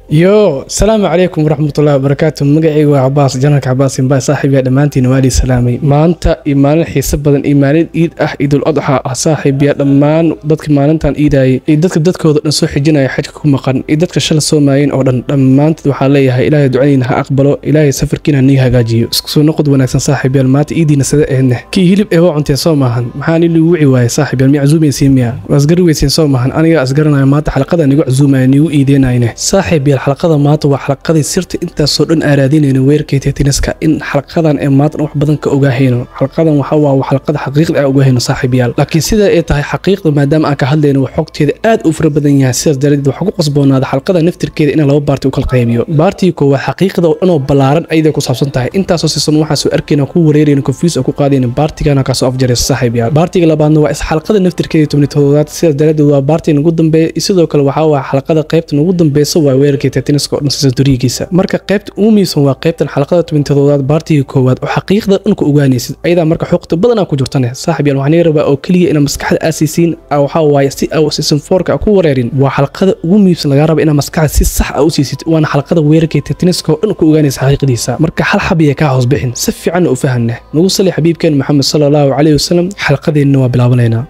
Yo, salaamu calaykum waraxmatullahi wabarakaatu. Magacayga waa Cabaas, janarka Cabaas Simbaay. Saaxiibyaa dhammaantiin waa salaamay. Maanta iyo maalin xiiso badan iyo maalin iid ah, Iidul Adxa ah. Saaxiibyaa, dhammaan dadka maalintan iidayay iyo dadka dadkooda dhan soo xijinaya, xajka ku maqan, iyo dadka shala soomaayeen oo dhan, dhammaantood waxaa leeyahay Ilaahay ducadiina ha aqbalo, Ilaahay safarkiina ha nii hagaajiyo. Isku soo noqod wanaagsan saaxiibyaal. Maanta iidiina sida eedne kii hilib ee waa cunteen soo maahan? Maxaan iligu wici waayay saaxiibyaal? Miya casuumaysiin? Miya waa isgari weysiin soo maahan? Aniga isgaranayo maanta xalaqada nigu casuumaya, nigu iideynayne. Saaxiibyaal, xalaqada maanta waa xalaqadii sirta intaasoo dhan aan raadinayno weerarkii Titaniska, in xalaqadan ee maanta wax badan ka ogaahayno. Xalaqadan waxa waa xalaqada xaqiiqda aan ogaahayno saaxiibyaal. Laakiin sida ay tahay xaqiiqda, maadaama aan ka hadlayno wax xogteeda aad u fara badan yahay, sidaas daraadeed waxaa ku qasboonaada xalaqada naftirkeeda in laba baarti u kala qaybiyo. Baartii koowaad xaqiiqda oo dhan oo ballaaran ayada ku saabsan tahay, intaasoo season waxaa soo arkayna, ku wareerayna, confuse oo ku qaadayna, baartigana kaasoo afjaraysa saaxiibyaal. Baartiga labaadna waa is xalaqada naftirkeeda 17aad, sidaas daraadeed waa baartii ugu dambeeya. Sidoo kale waxaa waa xalaqada qaybta ugu dambeysa waa weerarkii Titaniska oo dhan season 3-giisa. Marka qaybta ugu muhiimsan waa qaybtan xalaqada 17aad baartiga koowaad oo xaqiiqda dhan ku ogaanaysid, ayadaa marka xogta badanaa ku jirtane. Saaxiib yaal, waxaan rabaa oo keliya inaad maskaxda aasaysiin waxaa waaye si aa season 4-ka ku wareerin. Waa xalaqada ugu muhiimsan lagaa raba inaad maskaxda si sax ah u siisid, waana xalaqada weerarkii Titaniska oo dhan ku ogaanaysa xaqiiqdiisa. Marka hal xabiya kaa hoos bixin, si fiicanna u fahanne. Nagu sali xabiibkeen Maxamed sala allahu calayhi wasalam. Xalaqadeenna waa bilaabanaynaa.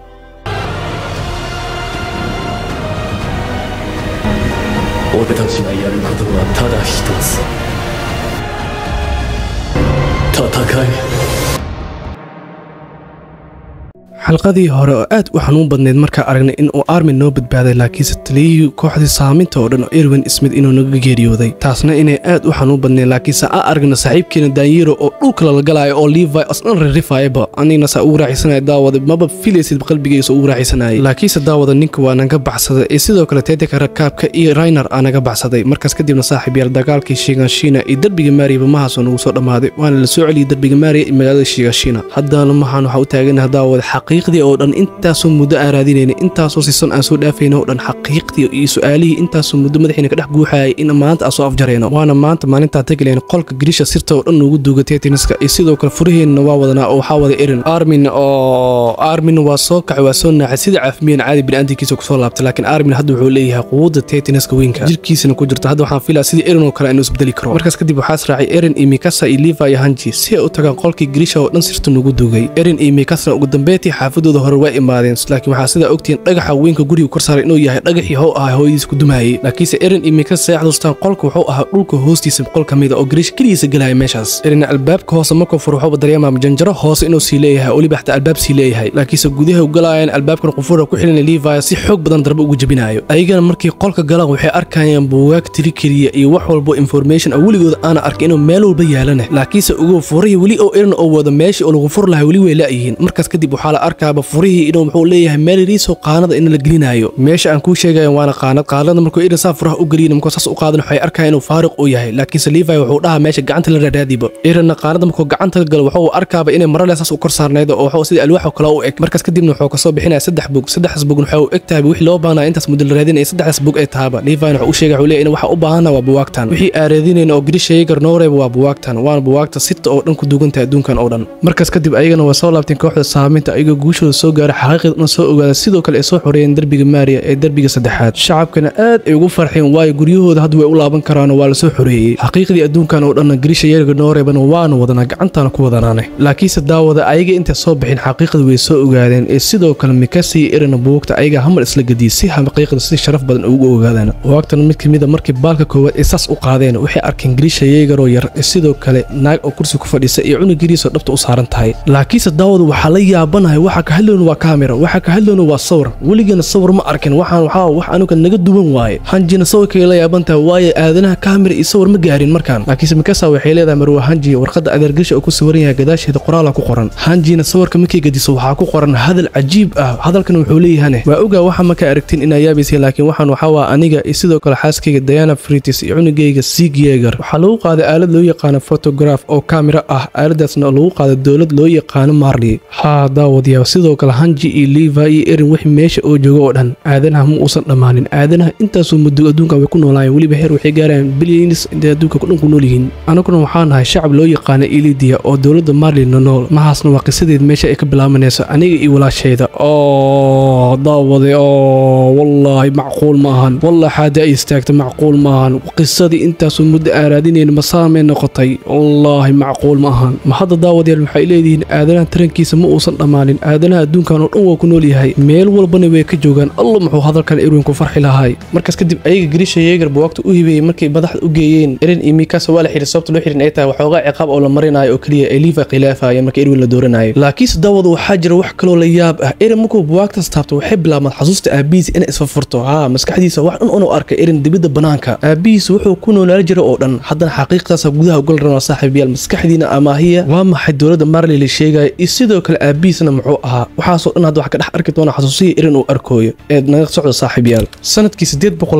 俺たちがやることはただ一つ、戦え。 Xalqadii hore oo aad u xanuun badnayd markaa aragnay in uu Armin noo badbaaday, laakiinse taliyihii kooxdii saaminta oo dhan oo Erwin Smith inuu naga geeriyooday, taasna inay aad u xanuun badnayd. Laakiinse aan aragna saaxiibkeena Daanyiro oo dhulka lala galaayo oo Levi asdhan rirrifaayaba, anigna saa ugu raaxaysanaya. Daawada, maba filaysid qalbigaysa ugu raaxaysanayay. Laakiinse daawada, ninka waa naga baxsaday, ee sidoo kale teedaka rakaabka iyo Rainer aa naga baxsaday. Markaas kadibna saaxiib yaal, dagaalkii Shigashina iyo derbiga Maariyaba mahaasoo nagu soo dhammaaday, waana la soo celiyey derbiga Maariya iyo magaalada Shigashina. Haddana maxaan waxaa u taaganaha daawada xaqiiqdii oo dhan, intaasoo muddo aan raadinayna, intaasoo season aan soo dhaafayna oo dhan, xaqiiqdii iyo su-aalihii intaasoo muddo madaxiina ka dhex guuxayay in maanta aan soo afjarayno. Waana maanta maalintaa tegilayna qolka Grisha sirta oo dhan noogu duuga Titaniska, iyo sidoo kale furaheenna waa wadanaa oo waxaa wada Eren. Armin oo Armin waa soo kacay, waa soo naaxay, sida caafimiyeen caadi bini'aadamkiisa kusoo laabtay. Laakiin Armin hadda wuxuu leeyahay quwadda Titaniska weynka jirkiisana ku jirta. Hadda waxaan filaa sidii Eren oo kale inuu isbedeli karo. Markaas kadib waxaa israacay Eren iyo Mikasa iyo Levi iyo Hanji si ay u tagaan qolkii Grisha oo dhan sirta noogu duugay. Eren iyo Mikasana ugu dambeyntii xaafadooda hore waa imaadeen, laakiin waxaa sidaa ogtihiin dhagaxa weynka guriga kor saaray inuu yahay dhagaxii how ahaa hooyadiis ku dumayay. Laakiinse Eren iyo Mikasa seexdustaan, qolka wuxuu ahaa dhulka hoostiisa qol ka mid a oo Grisha keligiisa galaya meeshaas. Eren albaabka hoose markuu furo wuxuu dareemaa janjaro hoose inuu sii leeyahay, weliba xataa albaab sii leeyahay. Laakiinse gudaha u galayaan, albaabkan qufura ku xilan, Levi si xoog badan darbe ugu jebinayo. Ayagana markii qolka galaan waxay arkayaan buugaag tiri keliya iyo wax walbo information oo weligooda aana arkin inuu meel walba yaalana. Laakiinse ugu furihii weli oo Eren oo wado meeshii oo lagu fur lahaa weli way la'yihiin. Markaas kadib waxaa la arkaaba furihii inuu muxuu leeyahay meel yariisoo qaanada in la gelinayo meesha aan kuu sheegayo, waana qaanad. Qaanada markuu Eren saa furaha u geliyay, markuu saas u qaadan, waxay arkayaan inuu faariq u yahay. Laakiinse Levi wuxuu dhahaa meesha gacanta la raadaadiba. Erenna qaanada markuu gacanta la galo wuxuu arkaaba inay marale saas u kor saarnayd oo wuxuu sidii alwaax oo kale u eg. Markaas kadibna wuxuu kasoo bixinayaa saddex bug. Saddexdaas bugna waxay u eg tahay wixii loo baahnaa intaas muddo la raadinaya, saddexdaas bug ay tahaba. Levi wuxuu u sheegay, wuxuu leeyahay in waxa u baahanaa waa buwaagtan, wixii aan raadinayna oo Grisha Yeager noo reeba waa buwaagtan, waana buwaagta sirta oo dhan ku duugantahay adduunkan oo dhan. Markaas kadib ayagana waa soo laabteen kooxda saaminta, ayagoo guushooda soo gaaray, xaqiiqda soo ogaada, sidoo kale ay soo xoreeyeen derbiga Maariya ee derbiga saddexaad. Shacabkana aad ay ugu farxeen, waayo guryahooda hadda way u laaban karaan oo waa la soo xoreeyey. Xaqiiqdii adduunkan oo dhanna Grisha Yeager noo reebana waana wadanaa, gacantaana ku wadanaane. Laakiinse daawada, ayaga intay soo bixin xaqiiqda way soo ogaadeen, ee sidoo kale Mikasa iyo Eren buugta ayaga hamal isla gadiyey si xaqiiqda si sharaf badan ugu ogaadaan. Buugtan mid kamid a markii baalka koowaad ay saas u qaadeen waxay arkeen Grisha Yeager oo yar, ee sidoo kale naag oo kursi ku fadhisa iyo cunug yariis oo dhabta u saaran tahay. Laakiinse daawada, waxaa la yaabanahay waxa ka hadlayno waa kaamera, waxa ka hadlayno waa sawir. Weligana sawir ma arkin, waxaan waxaa wax anuga naga duwan waaye. Hanjina sawirkay la yaaban tahay, waayo aadanaha kaamera iyo sawir ma gaarin markaan. Laakiinse Mikasa waxay leedahay marwa Hanji, warqadda adeer Grisha oo ku sawiran yahay gadaasheeda qoraala ku qoran. Hanjina sawirka markay gadiso waxaa ku qoran hadal cajiib ah. Hadalkan wuxuu leeyahane: waa ogaa waxa markaa aragtiin inaa yaabaysay, laakiin waxaan waxaa waa aniga iyo sidoo kale xaaskayga Diana Fritis iyo cunugayga Zeke Yeager. Waxaa lagu qaaday aalad loo yaqaano photograph oo kaamera ah, aaladaasna lagu qaaday dowlad loo yaqaano Marley. Haa daawad, yaaba sidoo kale Hanji iyo Levi iyo Eren wixii meesha oo jooga oo dhan aadanaha ma uusan dhammaanin. Aadanaha intaasoo muddo adduunka way ku noolaayeen, weliba heer waxay gaarayaan billions intay adduunka ku dhan ku nool yihiin. Anaguna waxaan nahay shacab loo yaqaana Elidia oo dowladda Marley nool. Mahaasna waa qisadeed meesha ay ka bilaabanayso aniga iyo walaashayda. Oo daawade, oo wallaahi macquul ma ahan, wallahi xaada ay istaagta macquul ma ahan. Qisadii intaasoo muddo aan raadinayna masaamay noqotay, wallaahi macquul ma ahan. Ma hadda daawadayaal waxay leeyihiin aadanaha tarankiisa ma uusan dhammaanin, aadanaha adduunkan oo dhan waa ku nool yahay, meel walbana way ka joogaan. Alla muxuu hadalkan Erwin ku farxi lahay. Markaas kadib ayaga Grisha Yeager buwaagta u hibeeyey markay madaxda u geeyeen Eren iyo Mikasa waa la xiray. Sababta loo xirin ay tahay waxoogaa ciqaab oo la marinayo oo kaliya ay Levi khilaafayeen marka Erwin la dooranayo. Laakiinse daawada waxaa jira wax kaloo la yaab ah. Eren markuu buwaagtaas taabto waxay bilaabmaan xasuusta aabihiisa inay isfurfurto. Haa, maskaxdiisa wax dhan uu arkay Eren dibadda banaanka aabihiisa wuxuu ku noolaan jiray oo dhan. Haddana xaqiiqdaas gudaha ugal rabaa saaxiibayaal, maskaxdiina amaahiya waa maxay dowladda Marley la sheegaya iyo sidoo kale aabihiisna muxuu ahaa. Waxaasoo dhan hadda wax ka dhex arki doona xasuusihii Eren uu arkooyo ee naga socda saaxiibayaal. Sanadkii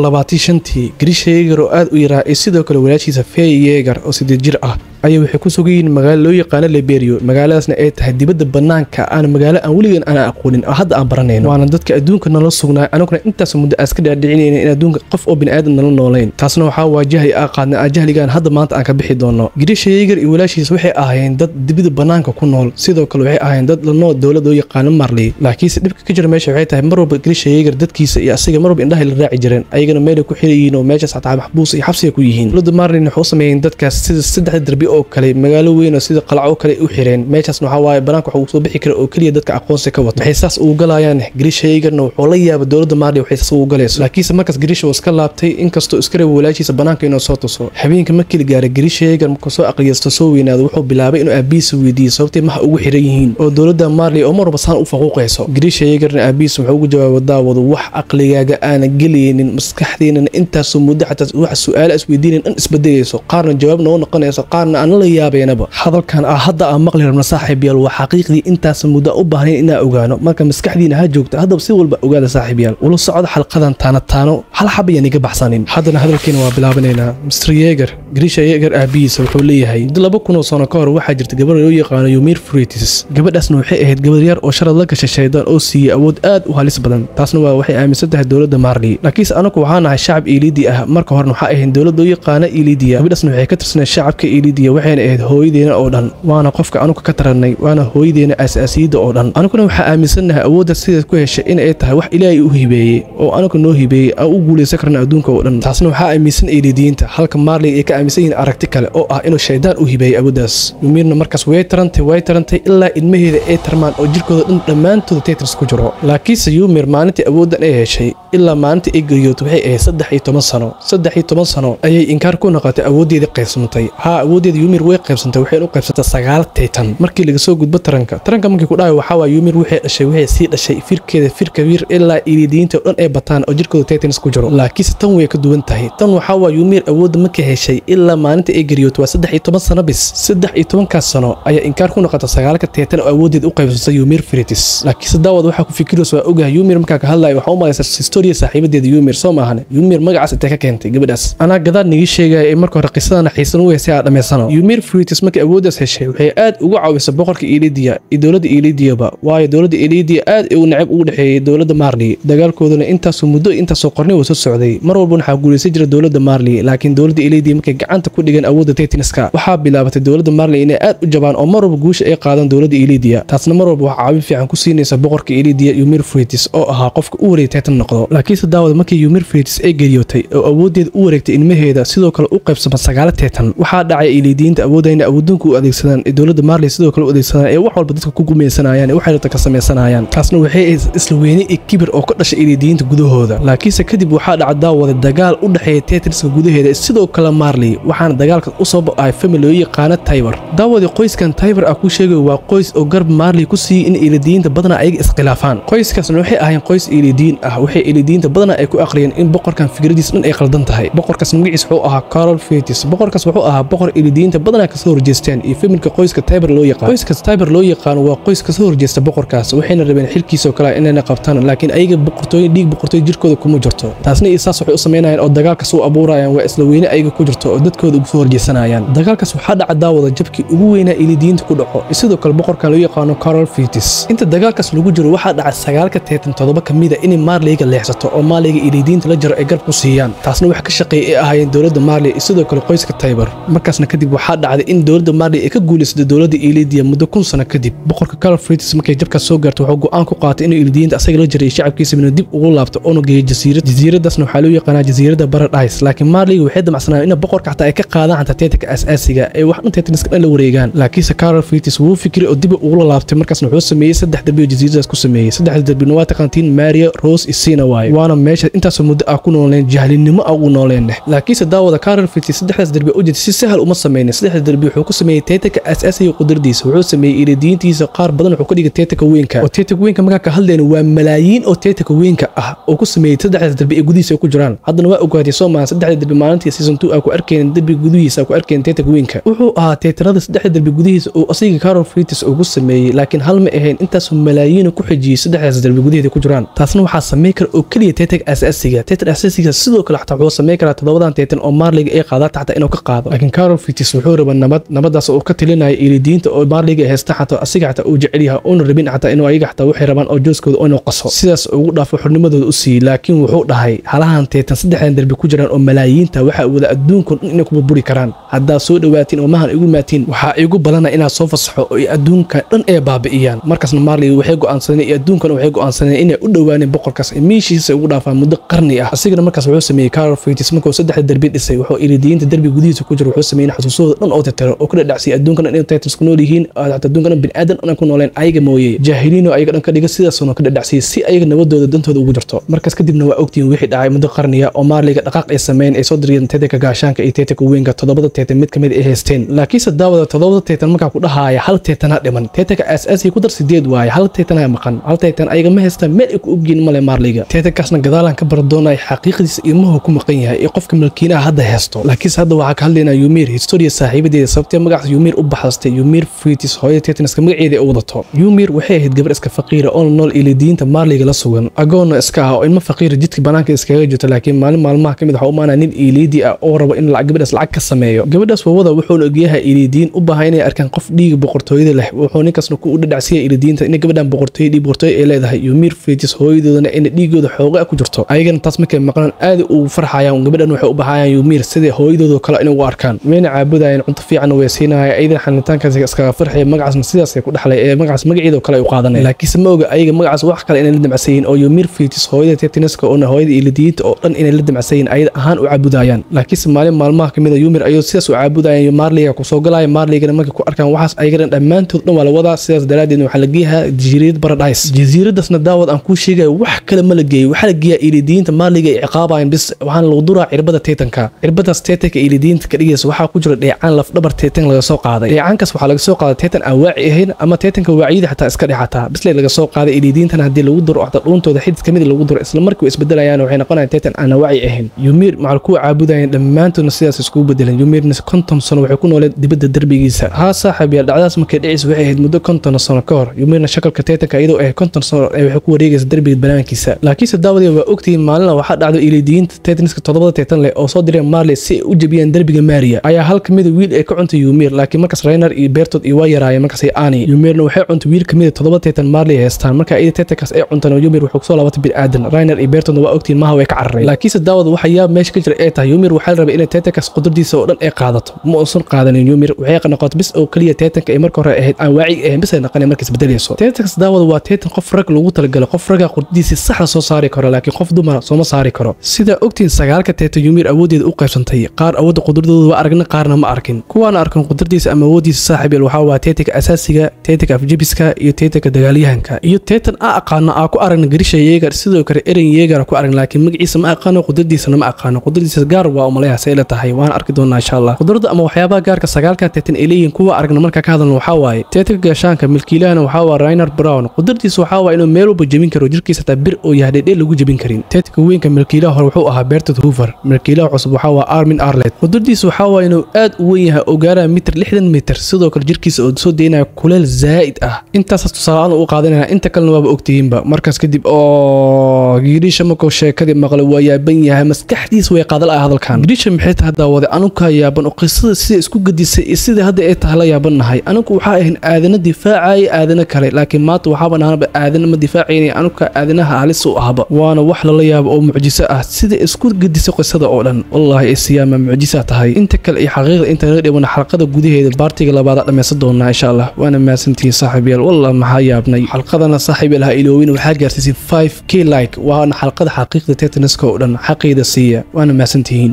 825tii Grisha Yeager oo aad u yaraa iyo sidoo kale walaashiisa Faye Yeager oo 8 jir ah ayaa waxay ku sugan yihiin magaalo loo yaqaano Liberio. Magaaladaasna ay tahay dibadda banaanka, aan magaalo aan weligan aan aqoonin oo hadda aan baranayno, waana dadka adduunka nala sugnaay. Anaguna intaas muddo aan iska dhaadhicinayna in adduunka qof oo bini'aadam nala noolayn. Taasna waxaa waa jahli aan qaadnay, aan jahligaan hadda maanta aan ka bixi doono. Grisha Yeager iyo walaashiisa waxay ahaayeen dad dibadda banaanka ku nool, sidoo kale waxay ahaayeen dad la nool dowlad loo yaqaano Marley. Laakiinse dhibka ka jira meesha waxay tahay mar walba Grisha Yeager dadkiisa iyo asiga mar walba indhaha la raaci jireen, ayagana meelay ku xiran yihiin oo meeshaas xataa maxbuus iyo xabsiga ku yihiin. Dowladda Marley waxay u sameeyeen dadkaas sida saddexda darbi oo kale, magaalo weyn oo sida qalco oo kale u xireen. Meeshaasna waxaa waaye banaanka waxa uu soo bixi kara oo kaliya dadka aqoonsi ka wata. Waxay saas ugu galayaan Grisha Yeagerna wuxuu la yaabay dowladda Marley waxay saas ugu galayso. Laakiinse markaas Grisha uu iska laabtay, inkastoo iska reebay walaashiisa banaanka inuu soo tuso. Habeenka markii la gaaray Grisha Yeager markuu soo aqliyaysto soo weynaado wuxuu bilaabay inuu aabihiisa weydiiyo sababtay maxa ugu xiran yihiin oo dowladda Marley oo mar walba saan u faquuqayso. Grisha Yeagerna aabihiisa wuxuu ugu jawaabay daawado wax aqligaaga aana gelaynin, maskaxdiinana intaasoo muddo xataa wax su'aalo isweydiinayn dhan isbedelayso, qaarna jawaab noo noqonayso, qaarna aan la yaabaynaba. Hadalkan ah hadda aan maqli rabno saaxiibayaal waa xaqiiqdii intaas muddo u baahnayn inaan ogaano. Marka maskaxdiina ha joogto haddaba si walba ogaada saaxiibayaal, ula socda xalqadan taana taano, hal xab ayaan iga baxsanin. Haddana hadalkeena waa bilaabanaynaa. Mr Yeager, Grisha Yeager aabihiisa wuxuu leeyahay muddo 2000 sano ka hor waxaa jirta gabadh loo yaqaano Ymir Fritz. Gabadhaasna waxay ahayd gabadh yar oo sharad la gashay shaydaan oo siiyey awood aad u halis badan. Taasna waa waxay aaminsan tahay dowladda Marley. Laakiinse anagu waxaan nahay shacab Elidia ah, marka horena waxaa ahayn dowlad loo yaqaano Elidia. Gabadhaasna waxay ka tirsanay shacabka Elidia, waxayna ahayd hooyadeena oo dhan, waana qofka anugu ka tarannay, waana hooyadeena aasaasiyadda oo dhan. Anuguna waxaa aaminsannahay awoodda sidaad ku heshay in ay tahay wax Ilaahay u hibeeyey oo anugu noo hibeeyey aan u guulaysan karna adduunka oo dhan. Taasna waxaa aaminsan Elidiyiinta, halka Marley ay ka aaminsan yihiin aragti kale oo ah inuu shaydaan u hibeeyey awooddaas. Ymirna markaas way tarantay ilaa ilmaheeda ay tarmaan oo jirkooda dhan dhammaantooda tetris ku jiro. Laakiinse Ymir maalintii awooddan ay heshay ilaa maalintii ay geeriyooto waxay ahayd 13 sano. 13 sano ayay inkaar ku noqotay awooddeedii qaybsantay. Haa, awooddeeda Ymir way qaybsantay, waxayna u qaybsantay 9 titan. Markii laga soo gudbo taranka markii ku dhahay waxaa waaye Ymir waxay dhashay, waxay sii dhashay firkeeda firka wir ilaa Elidiyiinta oo dhan ay bataan oo jirkooda titans ku jiro. Laakiinse tan way ka duwan tahay. Tan waxaa waaye Ymir awoodda markay heshay ilaa maalintii ay geeriyooto waa 13 sano bis. 13kaas sano ayaa inkaar ku noqotay 9ka titan oo awooddeeda u qaybsantay Ymir Fritz. Laakiinse daawad waxaa ku fikiraysa waa ogahay Ymir markaa ka hadlayo waxaa u malaysaa historia saaxiibadeeda Ymir soo maahan. Ymir magacaas intee ka keentay gabadhaas? Anaa gadaal nigi sheegaya ee marka hore qisadana xiisan u heysay aan dhammaysano. Ymir Fritz markii awooddaas heshay waxay aad ugu caawisay boqorka Elidia iyo dowladda Elidiyaba, waayo dowladda Elidia aad u necab ugu dhexeeyay dowladda Marley. Dagaalkooduna intaasoo muddo intaasoo qarni uu soo socday. Mar walba waxaa guulaysan jiray dowladda Marley, laakiin dowladda Elidia markay gacanta ku dhigeen awoodda Titanska waxaa bilaabatay dowladda Marley inay aad u jabaan oo mar walba guusha ay qaadaan dowladda Elidia. Taasna mar walba waxaa caawin fiican ku siinaysa boqorka Elidia Ymir Fritz oo ahaa qofka u wareegay Titan noqdo. Laakiinse daawada markii Ymir Fritz ay geeriyootay oo awooddeeda u wareegtay ilmaheeda sidoo kale u qaybsama 9 Titan, waxaa dhacay Elidiyiinta awoodda inay awoodunka u adeegsadaan ee dowladda Marley sidoo kale u adeegsadaan ee wax walba dadka ku gumaysanayaan ee waxay rabta ka sameysanayaan. Taasna waxay ahayd isla weyne iyo kibir oo ka dhashay Elidiyiinta gudahooda. Laakiinse kadib waxaa dhacay daawada dagaal u dhexeeya Titanska gudaheeda sidoo kale Marley, waxaana dagaalka u soo ba'ay family loo yaqaano Tiber. Daawadii qoyskan Tiber ah ku sheegay waa qoys oo garab Marley ku siiyey in Elidiyiinta badanaa ayaga iskhilaafaan. Qoyskaasna waxay ahaayeen qoys Elidiyiin ah, waxay Ilidiinta badanaa ay ku aqriyeen in boqorkan fikradiis dhan ay qaldan tahay. Boqorkaas magaciisa wuxuu ahaa Carol Fitis. Boqorkaas wuxuu ahaa boqor Ilidiinta badanaa kasoo horjeesteen iyo familka qoyska Tiber loo yaqaan. Qoyska Tiber loo yaqaan waa qoys kasoo horjeesta boqorkaas, waxayna rabeen xilkiisa oo kale inayna qabtaan, laakiin ayaga boqortooyin dhiig boqortooy jirkooda kuma jirto. Taasna iyo saas waxay u sameynayaan oo dagaalkaas u abuurayaan waa isla weyne ayaga ku jirto oo dadkooda ugu soo horjeesanayaan. Dagaalkaas waxaa dhaca daawada jabkii ugu weynaa Ilidiinta ku dhaco, sidoo kale boqorkan loo yaqaano Carol Fitis. Inta dagaalkaas lagu jiro waxaa dhacay 9 Titan 7 kamida inay Marleyga leexsato oo Marleyga Ilidiinta la jiro ay garab ku siiyaan. Taasna wax ka shaqeeyay ay ahaayeen dowladda Marley iyo sidoo kale qoyska Tiber. Markaasna kadib waxaa dhacday in dowladda Marley ay ka guuleysatay dowladda Ilidiya muddo 1000 sano kadib. Boqorka Carol Fitis markay jabkaas soo gaarto wuxuu go'aan ku qaatay inuu Ilidiinta asaga la jiray shacabkiisa inuu dib ugu laabto oo geeyo jasiirad. Jasiiradaasna waxaa loo yaqaanaa jasiiradda Paradise, laakiin Marley waxay damacsanayeen in boqorka xataa ay ka qaadaan xataa Titanka asaasiga ee wax dhan Titaniska dhan la wareegaan. Laakiinse Carol Fitis wuu fikiray oo dib ugu laabtay. Markaasna wuxuu sameeyay 3 darbi oo jasiiradaas ku sameeyay. 3 darbina waa taqaantiin Maria, Rose iyo Sina waaye, waana meesha intaasoo muddo ah ku nooleen jahlinimo ah ugu nooleen. Laakiinse daawada Carol Fitis 3 darbi u jeed si sahal uma sameynin. 3 darbi wuxuu ku sameeyay Titanka asaasiga qudradiisa. Wuxuu sameeyay Ilidiintiisa qaar badan wuxuu ka dhigay Titanka weynka, oo Titanka weynka markaa ka hadlayna waa malaayiin oo Titanka weynka ah oo ku sameeyay 3 darbi ee gudihiisa ku jiraan. Haddana waa ogaatay Soomaa 3 darbi maalintii season 2 ay ku arkeen darbi gudihiisa ku arkeen Titanka weynka. Wuxuu ahaa Titanada 3 darbi gudihiisa oo asiga Carol Fitis ugu sameeyay, laakiin hal ma ahayn intaas malaayiin ku xijiyay 3 darbi gudihiisa ku jiraan. Taasna waxaa sameey kara oo kaliya Titanka asaasiga. Titan asaasiga sidoo kale xataa wuxuu sameey karaa 7 Titan oo Marleyga ay qaadato xataa inuu ka qaado. Laakiin Carol Fitis wuxuu rabaa nabad, nabadaas oo ka talinaya Ilidiinta oo Marleyga haysta xataa asiga xataa uu jecel yahay oona rabin xataa inuu ayaga xataa waxay rabaan oo jooskooda inuu qaso, sidaas ugu dhaafo xornimadooda u siiyay. Laakiin wuxuu dhahay halahan Titan 3 darbi ku jiraan oo malaayiinta waxa wada adduunkan dhan inay ku burburi karaan. Haddaa soo dhawaatiin oo mahan igu maatiin waxaa igu balana inaad soo fasaxo oo adduunka dhan ay baabi'iyaan. Markaasna Marley waxay go'aansadeen iyo adduunkan waxay go'aansadeen inay u dhawaaneen boqorkaas ee meeshiisa ugu dhaafaan muddo qarni ah. Asigana markaas wuxuu sameeyay Carol Fitis markuu 3 darbi dhisay wuxuu Ilidiinta darbi gudihiisa ku jiro wuxuu sameeyay xasuusooda dhan oo tirtiro oo ku dhadhacsiyay adduunkan inay Titans ku nool yihiin, xataa adduunkan bini'aadan dhan ku nooleen ayaga mooyee jaahiliin oo ayaga dhan ka dhiga, sidaasuna ka dhadhacsiyay si ayaga nabadooda dantooda ugu jirto. Markaas kadibna waa ogtiin wixii dhacay muddo qarniya oo Marleyga dhaqaaq ay sameeyeen ay soo diriyeen Titanka gaashaanka iyo Titanka weynka 7 Titan mid kamid ay haysteen. Laakiinse daawada 7 Titan markaa ku dhahaaya hal Titan dhiman. Titanka asaasiga ku dar 8 waaye, hal Titan ayaa maqan. Hal Titan ayaga ma haystaan meel ay ku ogyihiin male Marleyga. Titankaasna gadaalan ka bar doonay xaqiiqdiisa ilmuhu ku maqan yahay iyo qofka milkiinaha hadda haysto. Laakiinse hadda waxaa ka hadlaynaa Ymir historia saaxiibadeeda sababtee magacaas Ymir u baxsatay. Ymir Fitis hooyada Titaniska magaceeda ay u wadato. Ymir waxay ahayd gabar iska faqiira oo nool Ilidiinta Marleyga la sugan, agoonna iska ah oo ilmo faqiira jidka banaanka iskaga jirto. Laakiin maalin maalmaha kamid waxa u maanaa nin Ilidi ah oo rabo in lacag gabadhaas lacag ka sameeyo. Gabadhaas wawada wuxuuna ogyahay Ilidiin u baahan inay arkaan qof dhiiga boqortooyada leh. Wuxuu ninkaasna ku dhadhacsiyay Ilidiinta in gabadhan boqortooyo dhiig boqortooyo ay leedahay, Ymir Fitis hooyadoodana in dhiigooda xoogaa ku jirto. Ayagana taas markay maqlaan aad u farxayaan. Gabadhan waxay u baxayaan Ymir sidii hooyadooda kale inay u arkaan, wayna caabudayaan, cunto fiican way siinayaan, ayadana xanitaankaas iskaga farxay. Magacaasna sidaas ay ku dhaxlay ee magacaas magaceeda kale ay u qaadanayaan. Laakiinse ma oga ayaga magacaas wax kale inay la damacsan oo Ymir Fitis hooyada Titaniska oo hooyada Ilidiinta oo dhan inay la damacsan ayada ahaan u caabudayaan. Laakiinse maalin maalmaha kamid ah Ymir ayuu sidaas u caabudayaan, Marleyga ku soo galaya. Marleygana markay ku arkaan waxaas ayagana dhammaantood dhan waa la wadaa. Sidaas daraadeed waxaa la geeyaa jasiirad Paradise. Jasiiradaasna daawad aan kuu sheegayo wax kale ma la geeyo, waxaa la geeyaa Ilidiinta Marleyga ay ciqaabayaan bis. Waxaana lagu duraa cirbada Titanka. Cirbadaas Titanka Ilidiinta ka dhigaysa waxaa ku jira dheecaan laf dhabar Titan laga soo qaaday. Dheecaankaas waxaa laga soo qaaday Titan aan waaci ahayn ama Titanka waaciyada xataa iska dhexataa bisley laga soo qaaday. Ilidiintana haddii lagu duro xataa dhuuntooda xidid kamid lagu duro isla markii way isbedelayaan, waxay noqonayaan Titan aan waaci ahayn. Ymir macal kuwa caabudayeen dhammaantoodna sidaas iskugu bedeleen. Ymirna 50 sano waxay ku nooleed dibadda darbigiisa. Haa saaxiib yaal, dhacdaas markay dhicaysa waxay ahayd muddo 50 sano ka hor. Ymirna shakalka Titanka iyadoo ahayd 50 sano ee waxay ku wareegaysa darbiga banaankiisa. Laakiinse daawadii waa ogtihiin maalina waxaa dhacdo Ilidiinta Titaniska 7 Titan leh oo soo direen Marley si ay u jabiyaan darbiga Maria ayaa hal kamid wiil ay ka cuntay Ymir. Laakiin markaas Rainer iyo Bertolt iyo waa yaraayeen markaas ay Annie. Ymirna waxay cuntay wiil kamid 7 Titan Marley haystaan. Marka ay Titankaas ay cuntaan Ymir wuxuu kusoo laabatay bini'aadan. Rainer iyo Bertolt waa ogtihiin maaha way ka carareen. Laakiinse daawada waxa yaab meesha ka jira ay tahay Ymir waxaa la rabay inay Titankaas qudradiisa oo dhan ay qaadato, ma uusan qaadanin. Ymir waxay noqotay bis oo kaliya Titanka ay marka hore ahayd aan waaci ahayn bis ay noqonay markaas bedelayso. Titankaas daawada waa Titan qof rag loogu talagalay, qof raga qudradiisa saxda soo saari karo, laakiin qof dumar sooma saari karo. Sida ogtiin 9 Titan Ymir awoodeeda u qaybsantay, qaar awoodda qudradooda waa aragna, qaarna ma arkin. Kuwaana arkan qudradiisa ama awoodiisa saaxiib yaal waxaa waa Titanka asaasiga, Titanka afjabiska iyo Titanka dagaalyahanka iyo Titan a aqaano aa ku aragna Grisha Yeager, sidoo kale Eren Yeager ku aragna, laakiin magaciisa ma aqaano, qudradiisana ma aqaano. Qudradiisa gaar waa umaleeyaa say la tahay, waan arki doonaa insha Allah. Qudrada ama waxyaabaha gaarka 9 Titan ay leeyihiin kuwa aragna marka ka hadalno waxaa waaye Titanka gaashaanka milkiilahana waxaa waa Rainer Brown. Qudradiisa waxaa waa inuu meel walba jebin karo, jirkiisa taa bir oo yahay dheel lagu jebin karin. Titanka weynka milkiilaha hore wuxuu ahaa Bertolt Hoover, milkiilaha cusub waxaa waa Armin Arlert. Qudradiisa waxaa waa inuu aad u weyn yahay oo gaaraya mitir 60 mitir, sidoo kale jirkiisa oo soo deynaya kuleel zaa'id ah. Intaasaas tusaale u qaadanaya, inta kalena waaba ogtihiinba. Markaas kadib oo Grisha markuu sheekadii maqlay waa yaaban yahay, maskaxdiisa way qadal ah hadalkan. Grisha maxay tahay daawade anuka yaaban oo qisada sida isku gadisay iyo sida hadda ay tahay la yaabannahay. Anugu waxaa ahayn aadana difaacaya aadana kale, laakiin maanta waxaaba nahanaba aadana ma difaacayna, anuka aadanaha halis u ahba. Waana wax lala yaabo oo mucjiso ah sida isku gadisay qisada oo dhan. Wallaahi siyaama mucjisa tahay. Inta kale iyo xaqiiqda inta naga dhiman xalqada gudaheeda baartiga labaad dhammaysan doonaa insha Allah. Waana mahadsantihiin saaxiibayaal, wallah maxaa yaabnay. Xalqadana saaxiibayaal ha iloowin, waxaa gaarsiisay 5K like, waana xalqada xaqiiqda Titaniska oo dhan xaqiida siiya. Waana mahadsantihiin.